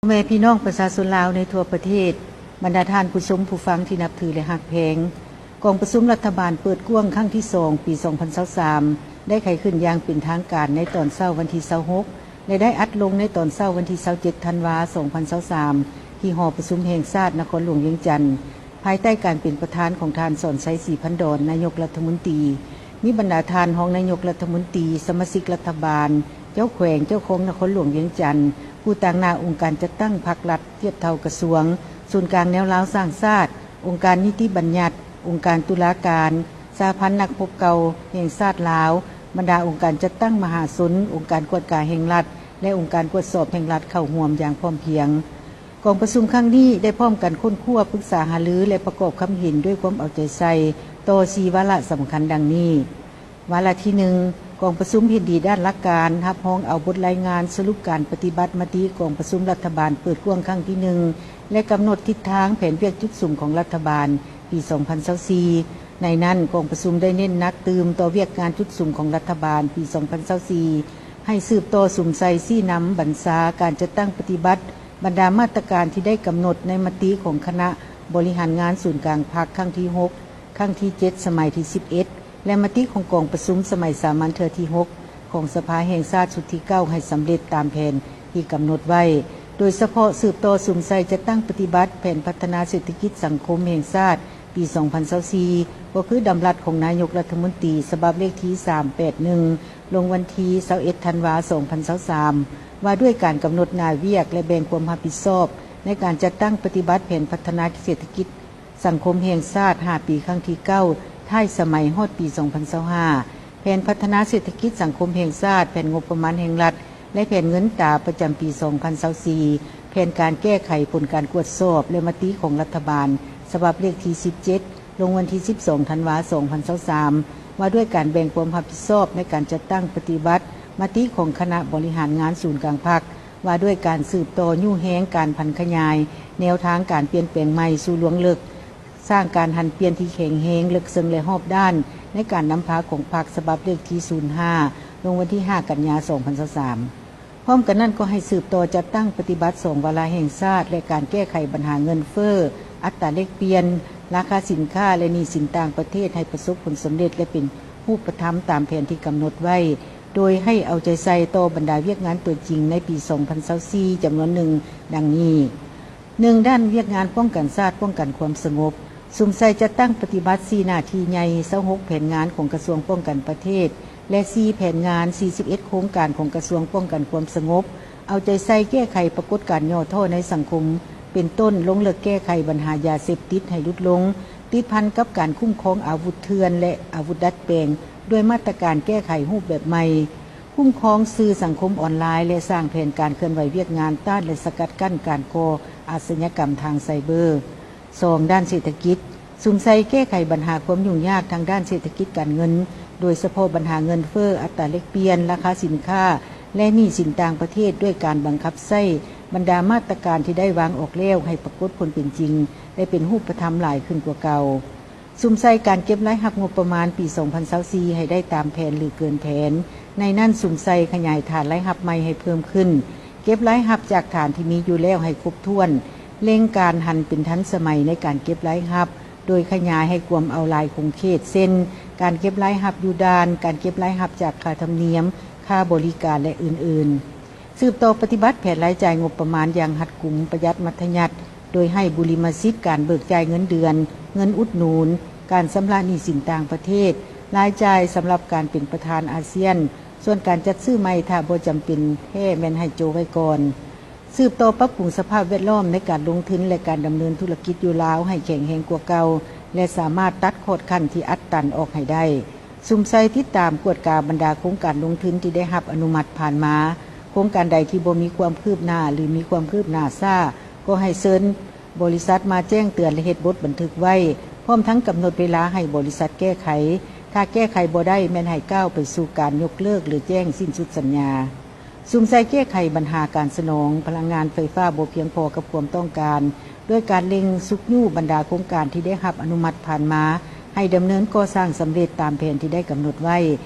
ພໍ່ແມ່ພີ່ນ້ອງປະຊາຊົນລາວໃນທົ່ວປະເທດ, ບັນດາທ່ານຜູ້ຊົມຜູ້ຟັງທີ່ນັບຖື ແລະ ຮັກແພງ, ກອງປະຊຸມລັດຖະບານເປີດກວ້າງຄັ້ງທີສອງ ປີສອງພັນຊາວສາມ ໄດ້ໄຂຂຶ້ນຢ່າງເປັນທາງການໃນຕອນເຊົ້າວັນທີຊາວຫົກ ແລະ ໄດ້ອັດລົງໃນຕອນເຊົ້າວັນທີຊາວເຈັດ ທັນວາ ສອງພັນຊາວສາມ ທີ່ຫໍປະຊຸມແຫ່ງຊາດນະຄອນຫຼວງວຽງຈັນ, ພາຍໃຕ້ການເປັນປະທານຂອງທ່ານ ສອນໄຊ ສີພັນດອນ ນາຍົກລັດຖະມົນຕີ, ມີບັນດາທ່ານຮອງນາຍົກລັດຖະມົນຕີ, ສະມາຊິກລັດຖະບານ, ເຈົ້າແຂວງ, ເຈົ້າຄອງນະຄອນຫຼວງວຽງຈັນ, ຜູ້ຕາງໜ້າອົງການຈັດຕັ້ງພັກລັດທຽບເທົ່າກະຊວງ, ສູນກາງແນວລາວສ້າງຊາດ, ອົງການນິຕິບັນຍັດ, ອົງການຕຸລາການ, ສະຫະພັນນັກຮົບເກົ່າແຫ່ງຊາດລາວ, ບັນດາອົງການຈັດຕັ້ງມະຫາຊົນ, ອົງການກວດກາແຫ່ງລັດ ແລະ ອົງການກວດສອບແຫ່ງລັດເຂົ້າຮ່ວມຢ່າງພ້ອມພຽງ. ກອງປະຊຸມຄັ້ງນີ້ໄດ້ພ້ອມກັນຄົ້ນຄວ້າ, ປຶກສາຫາລື ແລະ ປະກອບຄຳເຫັນດ້ວຍຄວາມເອົາໃຈໃສ່ຕໍ່ສີ່ວາລະສຳຄັນດັ່ງນີ້. ວາລະທີໜຶ່ງ, ກອງປະຊຸມເຫັນດີດ້ານຫຼັກການ ຮັບຮອງເອົາບົດລາຍງານສະຫຼຸບການປະຕິບັດມະຕິກອງປະຊຸມລັດຖະບານເປີດກວ້າງຄັ້ງທີໜຶ່ງ ແລະ ກຳນົດທິດທາງແຜນວຽກຈຸດສຸມຂອງລັດຖະບານປີສອງພັນຊາວສີ່. ໃນນັ້ນ, ກອງປະຊຸມໄດ້ເນັ້ນໜັກຕື່ມຕໍ່ວຽກງານຈຸດສຸມຂອງລັດຖະບານປີສອງພັນຊາວສີ່ ໃຫ້ສືບຕໍ່ສຸມໃສ່ຊີ້ນຳບັນຊາການຈັດຕັ້ງປະຕິບັດບັນດາມາດຕະການທີ່ໄດ້ກຳນົດໃນມະຕິຂອງຄະນະບໍລິຫານງານສູນກາງພັກຄັ້ງທີຫົກ, ຄັ້ງທີເຈັດ ສະໄໝທີສິບເອັດ ແລະ ມະຕິຂອງກອງປະຊຸມສະໄໝສາມັນເທື່ອທີຫົກ ຂອງສະພາແຫ່ງຊາດຊຸດທີເກົ້າ ໃຫ້ສຳເລັດຕາມແຜນທີ່ກຳນົດໄວ້, ໂດຍສະເພາະສືບຕໍ່ສຸມໃສ່ຈັດຕັ້ງປະຕິບັດແຜນພັດທະນາເສດຖະກິດສັງຄົມແຫ່ງຊາດປີສອງພັນຊາວສີ່ ກໍຄືດຳລັດຂອງນາຍົກລັດຖະມົນຕີ ສະບັບເລກທີສາມແປດໜຶ່ງ ລົງວັນທີຊາວເອັດ ທັນວາ ສອງພັນຊາວສາມ ວ່າດ້ວຍການກຳນົດໜ້າວຽກ ແລະ ແບ່ງຄວາມຮັບຜິດຊອບໃນການຈັດຕັ້ງປະຕິບັດແຜນພັດທະນາເສດຖະກິດ ສັງຄົມແຫ່ງຊາດຫ້າປີ ຄັ້ງທີເກົ້າ ທ້າຍສະໄໝຮອດປີສອງພັນຊາວຫ້າ, ແຜນພັດທະນາເສດຖະກິດສັງຄົມແຫ່ງຊາດ, ແຜນງົບປະມານແຫ່ງລັດ ແລະ ແຜນເງິນຕາປະຈຳປີສອງພັນຊາວສີ່, ແຜນການແກ້ໄຂຜົນການກວດສອບ ແລະ ມະຕິຂອງລັດຖະບານ ສະບັບເລກທີສິບເຈັດ ລົງວັນທີສິບສອງ ທັນວາ ສອງພັນຊາວສາມ ວ່າດ້ວຍການແບ່ງຄວາມຮັບຜິດຊອບໃນການຈັດຕັ້ງປະຕິບັດມະຕິຂອງຄະນະບໍລິຫານງານສູນກາງພັກ ວ່າດ້ວຍການສືບຕໍ່ຍູ້ແຮງການຜັນຂະຫຍາຍແນວທາງການປ່ຽນແປງໃໝ່ສູ່ລວງເລິກ, ສ້າງການຫັນປ່ຽນທີ່ແຂງແຮງ, ເລິກເຊິ່ງ ແລະ ຮອບດ້ານໃນການນຳພາຂອງພັກ ສະບັບເລກທີສູນຫ້າ ລົງວັນທີຫ້າ ກັນຍາ ສອງພັນຊາວສາມ. ພ້ອມກັນນັ້ນກໍໃຫ້ສືບຕໍ່ຈັດຕັ້ງປະຕິບັດສອງວາລະແຫ່ງຊາດ ແລະ ການແກ້ໄຂບັນຫາເງິນເຟີ້, ອັດຕາແລກປ່ຽນ, ລາຄາສິນຄ້າ ແລະ ໜີ້ສິນຕ່າງປະເທດ ໃຫ້ປະສົບຜົນສຳເລັດ ແລະ ເປັນຮູບປະທຳຕາມແຜນທີ່ກຳນົດໄວ້, ໂດຍໃຫ້ເອົາໃຈໃສ່ຕໍ່ບັນດາວຽກງານຕົວຈິງໃນປີສອງພັນຊາວສີ່ ຈຳນວນໜຶ່ງ ດັ່ງນີ້. ໜຶ່ງ, ດ້ານວຽກງານປ້ອງກັນຊາດ, ປ້ອງກັນຄວາມສະຫງົບ, ສຸມໃສ່ຈັດຕັ້ງປະຕິບັດສີ່ໜ້າທີ່ໃຫຍ່, ຊາວຫົກແຜນງານຂອງກະຊວງປ້ອງກັນປະເທດ ແລະ ສີ່ແຜນງານ, ສີ່ສິບເອັດໂຄງການຂອງກະຊວງປ້ອງກັນຄວາມສະຫງົບ, ເອົາໃຈໃສ່ແກ້ໄຂປາກົດການຫຍໍ້ທໍ້ໃນສັງຄົມ, ເປັນຕົ້ນ ລົງເລິກແກ້ໄຂບັນຫາຢາເສບຕິດໃຫ້ຫຼຸດລົງ, ຕິດພັນກັບການຄຸ້ມຄອງອາວຸດເຖື່ອນ ແລະ ອາວຸດດັດແປງ ດ້ວຍມາດຕະການແກ້ໄຂຮູບແບບໃໝ່, ຄຸ້ມຄອງສື່ສັງຄົມອອນລາຍ ແລະ ສ້າງແຜນການເຄື່ອນໄຫວວຽກງານຕ້ານ ແລະ ສະກັດກັ້ນການກໍ່ອາຊະຍາກຳທາງໄຊເບີ. ສອງ, ດ້ານເສດຖະກິດ, ສຸມໃສ່ແກ້ໄຂບັນຫາຄວາມຫຍຸ້ງຍາກທາງດ້ານເສດຖະກິດການເງິນ, ໂດຍສະເພາະບັນຫາເງິນເຟີ້, ອັດຕາແລກປ່ຽນ, ລາຄາສິນຄ້າ ແລະ ໜີ້ສິນຕ່າງປະເທດ ດ້ວຍການບັງຄັບໃຊ້ບັນດາມາດຕະການທີ່ໄດ້ວາງອອກແລ້ວໃຫ້ປາກົດຜົນເປັນຈິງ ແລະ ເປັນຮູບປະທຳຫຼາຍຂຶ້ນກວ່າເກົ່າ. ສຸມໃສ່ການເກັບລາຍຮັບງົບປະມານປີສອງພັນຊາວສີ່ ໃຫ້ໄດ້ຕາມແຜນ ຫຼື ເກີນແຜນ. ໃນນັ້ນ ສຸມໃສ່ຂະຫຍາຍຖານລາຍຮັບໃໝ່ໃຫ້ເພີ່ມຂຶ້ນ, ເກັບລາຍຮັບຈາກຖານທີ່ມີຢູ່ແລ້ວໃຫ້ຄົບຖ້ວນ, ເລັ່ງການຫັນເປັນທັນສະໄໝໃນການເກັບລາຍຮັບ ໂດຍຂະຫຍາຍໃຫ້ກວມເອົາຫຼາຍຂົງເຂດ ເຊັ່ນ ການເກັບລາຍຮັບຢູ່ດ່ານ, ການເກັບລາຍຮັບຈາກຄ່າທຳນຽມ, ຄ່າບໍລິການ ແລະ ອື່ນໆ. ສືບຕໍ່ປະຕິບັດແຜນລາຍຈ່າຍງົບປະມານຢ່າງຮັດກຸມ, ປະຢັດ, ມັດທະຍັດ, ໂດຍໃຫ້ບຸລິມະສິດການເບີກຈ່າຍເງິນເດືອນ, ເງິນອຸດໜູນ, ການຊຳລະໜີ້ສິນຕ່າງປະເທດ, ລາຍຈ່າຍສຳລັບການເປັນປະທານອາຊຽນ, ສ່ວນການຈັດຊື້ໃໝ່ຖ້າບໍ່ຈຳເປັນແທ້ແມ່ນໃຫ້ໂຈະໄວ້ກ່ອນ. ສືບຕໍ່ປັບປຸງສະພາບແວດລ້ອມໃນການລົງທຶນ ແລະ ການດຳເນີນທຸລະກິດຢູ່ລາວໃຫ້ແຂງແຮງກວ່າເກົ່າ ແລະ ສາມາດຕັດຂອດຂັ້ນທີ່ອັດຕັນອອກໃຫ້ໄດ້. ສຸມໃສ່ຕິດຕາມກວດກາບັນດາໂຄງການລົງທຶນທີ່ໄດ້ຮັບອະນຸມັດຜ່ານມາ, ໂຄງການໃດທີ່ບໍ່ມີຄວາມຄືບໜ້າ ຫຼື ມີຄວາມຄືບໜ້າຊ້າ ກໍໃຫ້ເຊີນບໍລິສັດມາແຈ້ງເຕືອນ ແລະ ເຮັດບົດບັນທຶກໄວ້, ພ້ອມທັງກຳນົດເວລາໃຫ້ບໍລິສັດແກ້ໄຂ. ຖ້າແກ້ໄຂບໍ່ໄດ້ ແມ່ນໃຫ້ກ້າວໄປສູ່ການຍົກເລີກ ຫຼື ແຈ້ງສິ້ນສຸດສັນຍາ. ສຸມໃສ່ແກ້ໄຂບັນຫາການສະໜອງພະລັງງານໄຟຟ້າບໍ່ພຽງພໍກັບຄວາມຕ້ອງການ ດ້ວຍການເລັ່ງຊຸກຍູ້ບັນດາໂຄງການທີ່ໄດ້ຮັບອະນຸມັດຜ່ານມາ ໃຫ້ດຳເນີນກໍ່ສ້າງສຳເລັດຕາມແຜນທີ່ໄດ້ກຳນົດໄວ້,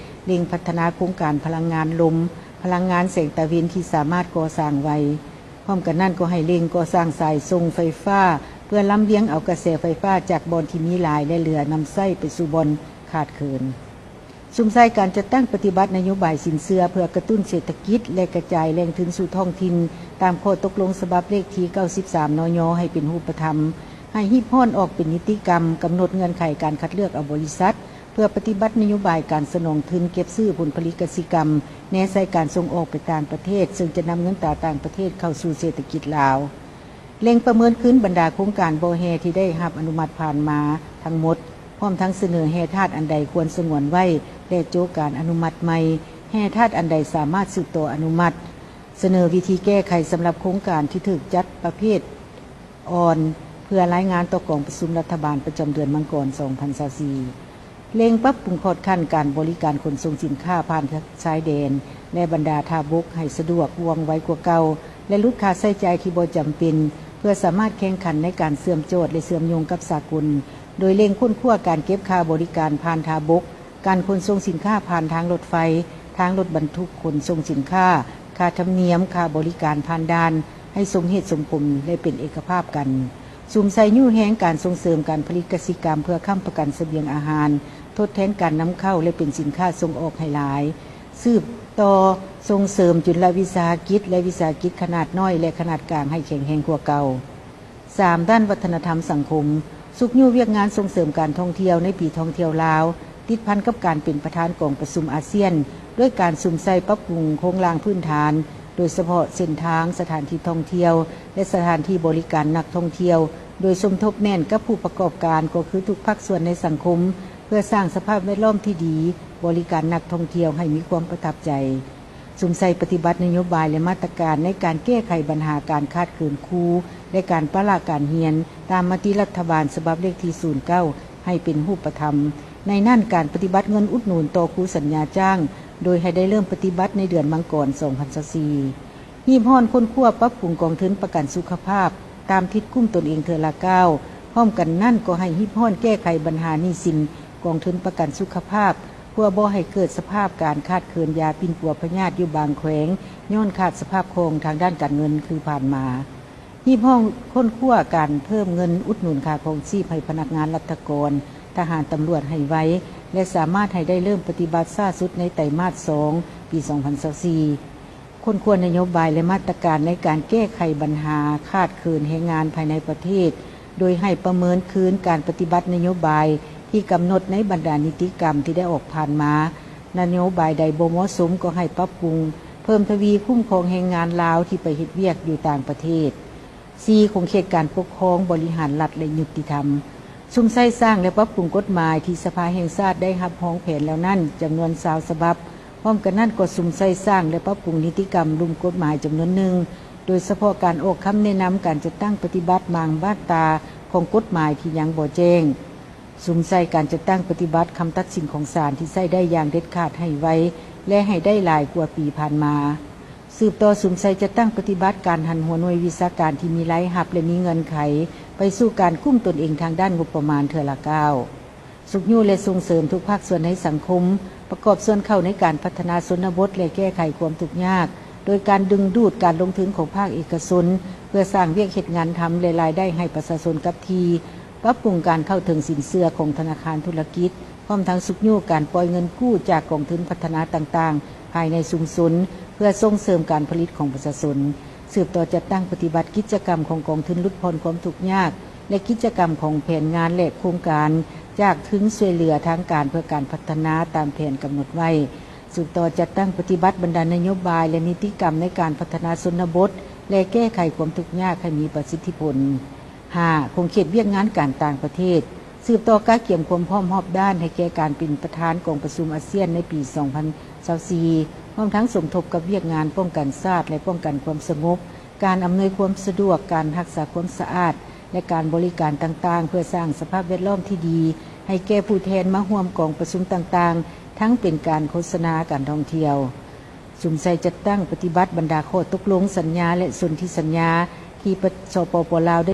ເລັ່ງພັດທະນາໂຄງການພະລັງງານລົມ, ພະລັງງານແສງຕາເວັນທີ່ສາມາດກໍ່ສ້າງໄວ. ພ້ອມກັນນັ້ນກໍໃຫ້ເລັ່ງກໍ່ສ້າງສາຍສົ່ງໄຟຟ້າ ເພື່ອລຳລຽງເອົາກະແສໄຟຟ້າຈາກບ່ອນທີ່ມີຫຼາຍ ແລະ ເຫຼືອນຳໃຊ້ໄປສູ່ບ່ອນຂາດເຂີນ. ສຸມໃສ່ການຈັດຕັ້ງປະຕິບັດນະໂຍບາຍສິນເຊື່ອ ເພື່ອກະຕຸ້ນເສດຖະກິດ ແລະ ກະຈາຍແຫຼ່ງທຶນສູ່ທ້ອງຖິ່ນ ຕາມຂໍ້ຕົກລົງສະບັບເລກທີເກົ້າສິບສາມ ນຍ ໃຫ້ເປັນຮູບປະທຳ, ໃຫ້ຮີບຮ້ອນອອກເປັນນິຕິກຳ, ກຳນົດເງື່ອນໄຂການຄັດເລືອກເອົາບໍລິສັດ ເພື່ອປະຕິບັດນະໂຍບາຍການສະໜອງທຶນເກັບຊື້ຜົນຜະລິດກະສິກຳ ແນໃສ່ການສົ່ງອອກໄປຕ່າງປະເທດ, ເຊິ່ງຈະນຳເງິນຕາຕ່າງປະເທດເຂົ້າສູ່ເສດຖະກິດລາວ. ເລັ່ງປະເມີນຄືນບັນດາໂຄງການບໍ່ແຮ່ທີ່ໄດ້ຮັບອະນຸມັດຜ່ານມາທັງໝົດ, ພ້ອມທັງສະເໜີແຮ່ທາດອັນໃດຄວນສະຫງວນໄວ້ ແລະ ໂຈະການອະນຸມັດໃໝ່, ແຮ່ທາດອັນໃດສາມາດສືບຕໍ່ອະນຸມັດ, ສະເໜີວິທີແກ້ໄຂສຳລັບໂຄງການທີ່ຖືກຈັດປະເພດອ່ອນ ເພື່ອລາຍງານຕໍ່ກອງປະຊຸມລັດຖະບານປະຈຳເດືອນມັງກອນ ສອງພັນຊາວສີ່. ເລັ່ງປັບປຸງຂອດຂັ້ນການບໍລິການຂົນສົ່ງສິນຄ້າຜ່ານຊາຍແດນ ແລະ ບັນດາທ່າບົກໃຫ້ສະດວກ, ວ່ອງໄວກວ່າເກົ່າ ແລະ ຫຼຸດຄ່າໃຊ້ຈ່າຍທີ່ບໍ່ຈຳເປັນ ເພື່ອສາມາດແຂ່ງຂັນໃນການເຊື່ອມຈອດ ແລະ ເຊື່ອມໂຍງກັບສາກົນ, ໂດຍເລັ່ງຄົ້ນຄວ້າການເກັບຄ່າບໍລິການຜ່ານທ່າບົກ, ການຂົນສົ່ງສິນຄ້າຜ່ານທາງລົດໄຟ, ທາງລົດບັນທຸກຂົນສົ່ງສິນຄ້າ, ຄ່າທຳນຽມ, ຄ່າບໍລິການຜ່ານດ່ານ ໃຫ້ສົມເຫດສົມຜົນ ແລະ ເປັນເອກະພາບກັນ. ສຸມໃສ່ຍູ້ແຮງການສົ່ງເສີມການຜະລິດກະສິກຳ ເພື່ອຄ້ຳປະກັນສະບຽງອາຫານ, ທົດແທນການນຳເຂົ້າ ແລະ ເປັນສິນຄ້າສົ່ງອອກໃຫ້ຫຼາຍ. ສືບຕໍ່ສົ່ງເສີມຈຸນລະວິສາຫະກິດ ແລະ ວິສາຫະກິດຂະໜາດນ້ອຍ ແລະ ຂະໜາດກາງໃຫ້ແຂງແຮງກວ່າເກົ່າ. ສາມ, ດ້ານວັດທະນະທຳສັງຄົມ, ຊຸກຍູ້ວຽກງານສົ່ງເສີມການທ່ອງທ່ຽວໃນປີທ່ອງທ່ຽວລາວ, ຕິດພັນກັບການເປັນປະທານກອງປະຊຸມອາຊຽນ ດ້ວຍການສຸມໃສ່ປັບປຸງໂຄງລ່າງພື້ນຖານ, ໂດຍສະເພາະເສັ້ນທາງ, ສະຖານທີ່ທ່ອງທ່ຽວ ແລະ ສະຖານທີ່ບໍລິການນັກທ່ອງທ່ຽວ, ໂດຍສົມທົບແໜ້ນກັບຜູ້ປະກອບການ ກໍຄືທຸກພາກສ່ວນໃນສັງຄົມ, ເພື່ອສ້າງສະພາບແວດລ້ອມທີ່ດີ, ບໍລິການນັກທ່ອງທ່ຽວໃຫ້ມີຄວາມປະທັບໃຈ. ສຸມໃສ່ປະຕິບັດນະໂຍບາຍ ແລະ ມາດຕະການໃນການແກ້ໄຂບັນຫາການຂາດເຂີນຄູ ແລະ ການປະລະການຮຽນ ຕາມມະຕິລັດຖະບານສະບັບເລກທີສູນເກົ້າ ໃຫ້ເປັນຮູບປະທຳ, ໃນນັ້ນການປະຕິບັດເງິນອຸດໜູນຕໍ່ຄູສັນຍາຈ້າງ ໂດຍໃຫ້ໄດ້ເລີ່ມປະຕິບັດໃນເດືອນມັງກອນ ສອງພັນຊາວສີ່. ຮີບຮ້ອນຄົ້ນຄວ້າປັບປຸງກອງທຶນປະກັນສຸຂະພາບ ຕາມທິດກຸ່ມຕົນເອງເທື່ອລະກ້າວ, ພ້ອມກັນນັ້ນກໍໃຫ້ຮີບຮ້ອນແກ້ໄຂບັນຫາໜີ້ສິນກອງທຶນປະກັນສຸຂະພາບ ເພື່ອບໍ່ໃຫ້ເກີດສະພາບການຂາດເຂີນຢາປິ່ນປົວພະຍາດຢູ່ບາງແຂວງ ຍ້ອນຂາດສະພາບຄ່ອງທາງດ້ານການເງິນຄືຜ່ານມາ. ຮີບຮ້ອນຄົ້ນຄວ້າການເພີ່ມເງິນອຸດໜູນຄ່າຄອງຊີບໃຫ້ພະນັກງານລັດຖະກອນ, ທະຫານ, ຕຳຫຼວດໃຫ້ໄວ ແລະ ສາມາດໃຫ້ໄດ້ເລີ່ມປະຕິບັດຊ້າສຸດໃນໄຕມາດສອງ ປີສອງພັນຊາວສີ່. ຄົ້ນຄວ້ານະໂຍບາຍ ແລະ ມາດຕະການໃນການແກ້ໄຂບັນຫາຂາດເຂີນແຮງງານພາຍໃນປະເທດ, ໂດຍໃຫ້ປະເມີນຄືນການປະຕິບັດນະໂຍບາຍທີ່ກຳນົດໃນບັນດານິຕິກຳທີ່ໄດ້ອອກຜ່ານມາ. ນະໂຍບາຍໃດບໍ່ເໝາະສົມກໍໃຫ້ປັບປຸງ, ເພີ່ມທະວີຄຸ້ມຄອງແຮງງານລາວທີ່ໄປເຮັດວຽກຢູ່ຕ່າງປະເທດ. ສີ່, ຂົງເຂດການປົກຄອງ, ບໍລິຫານລັດ ແລະ ຍຸຕິທຳ. ສຸມໃສ່ສ້າງ ແລະ ປັບປຸງກົດໝາຍທີ່ສະພາແຫ່ງຊາດໄດ້ຮັບຮອງແຜນແລ້ວນັ້ນ ຈຳນວນຊາວສະບັບ. ພ້ອມກັນນັ້ນກໍສຸມໃສ່ສ້າງ ແລະ ປັບປຸງນິຕິກຳລຸ່ມກົດໝາຍຈຳນວນໜຶ່ງ, ໂດຍສະເພາະການອອກຄຳແນະນຳການຈັດຕັ້ງປະຕິບັດບາງມາດຕາຂອງກົດໝາຍທີ່ຍັງບໍ່ແຈ້ງ. ສຸມໃສ່ການຈັດຕັ້ງປະຕິບັດຄຳຕັດສິນຂອງສານທີ່ໃຊ້ໄດ້ຢ່າງເດັດຂາດໃຫ້ໄວ ແລະ ໃຫ້ໄດ້ຫຼາຍກວ່າປີຜ່ານມາ. ສືບຕໍ່ສຸມໃສ່ຈັດຕັ້ງປະຕິບັດການຫັນຫົວໜ່ວຍວິຊາການທີ່ມີລາຍຮັບ ແລະ ມີເງື່ອນໄຂ ໄປສູ່ການກຸ້ມຕົນເອງທາງດ້ານງົບປະມານເທື່ອລະກ້າວ. ຊຸກຍູ້ ແລະ ສົ່ງເສີມທຸກພາກສ່ວນໃນສັງຄົມ ປະກອບສ່ວນເຂົ້າໃນການພັດທະນາຊົນນະບົດ ແລະ ແກ້ໄຂຄວາມທຸກຍາກ ໂດຍການດຶງດູດການລົງທຶນຂອງພາກເອກະຊົນ ເພື່ອສ້າງວຽກເຮັດງານທຳ ແລະ ລາຍໄດ້ໃຫ້ປະຊາຊົນກັບທີ່, ປັບປຸງການເຂົ້າເຖິງສິນເຊື່ອຂອງທະນາຄານທຸລະກິດ, ພ້ອມທັງຊຸກຍູ້ການປ່ອຍເງິນກູ້ຈາກກອງທຶນພັດທະນາຕ່າງໆ ພາຍໃນຊຸມຊົນ ເພື່ອສົ່ງເສີມການຜະລິດຂອງປະຊາຊົນ. ສືບຕໍ່ຈັດຕັ້ງປະຕິບັດກິດຈະກຳຂອງກອງທຶນຫຼຸດຜ່ອນຄວາມທຸກຍາກ ແລະ ກິດຈະກຳຂອງແຜນງານ ແລະ ໂຄງການຈາກທຶນຊ່ວຍເຫຼືອທາງການເພື່ອການພັດທະນາຕາມແຜນກຳນົດໄວ້. ສືບຕໍ່ຈັດຕັ້ງປະຕິບັດບັນດານະໂຍບາຍ ແລະ ນິຕິກຳໃນການພັດທະນາຊົນນະບົດ ແລະ ແກ້ໄຂຄວາມທຸກຍາກໃຫ້ມີປະສິດທິຜົນ. ຫ້າ, ຂົງເຂດວຽກງານການຕ່າງປະເທດ. ສືບຕໍ່ກະກຽມຄວາມພ້ອມຮອບດ້ານໃຫ້ແກ່ການເປັນປະທານກອງປະຊຸມອາຊຽນໃນປີສອງພັນຊາວສີ່ ພ້ອມທັງສົມທົບກັບວຽກງານປ້ອງກັນຊາດ ແລະ ປ້ອງກັນຄວາມສະຫງົບ, ການອຳນວຍຄວາມສະດວກ, ການຮັກສາຄວາມສະອາດ ແລະ ການບໍລິການຕ່າງໆ ເພື່ອສ້າງສະພາບແວດລ້ອມທີ່ດີໃຫ້ແກ່ຜູ້ແທນມາຮ່ວມກອງປະຊຸມຕ່າງໆ ທັງເປັນການໂຄສະນາການທ່ອງທ່ຽວ. ສຸມໃສ່ຈັດຕັ້ງປະຕິບັດບັນດາຂໍ້ຕົກລົງ, ສັນຍາ ແລະ ສົນທິສັນຍາທີ່ປະ ສປປ ລາວ ໄດ້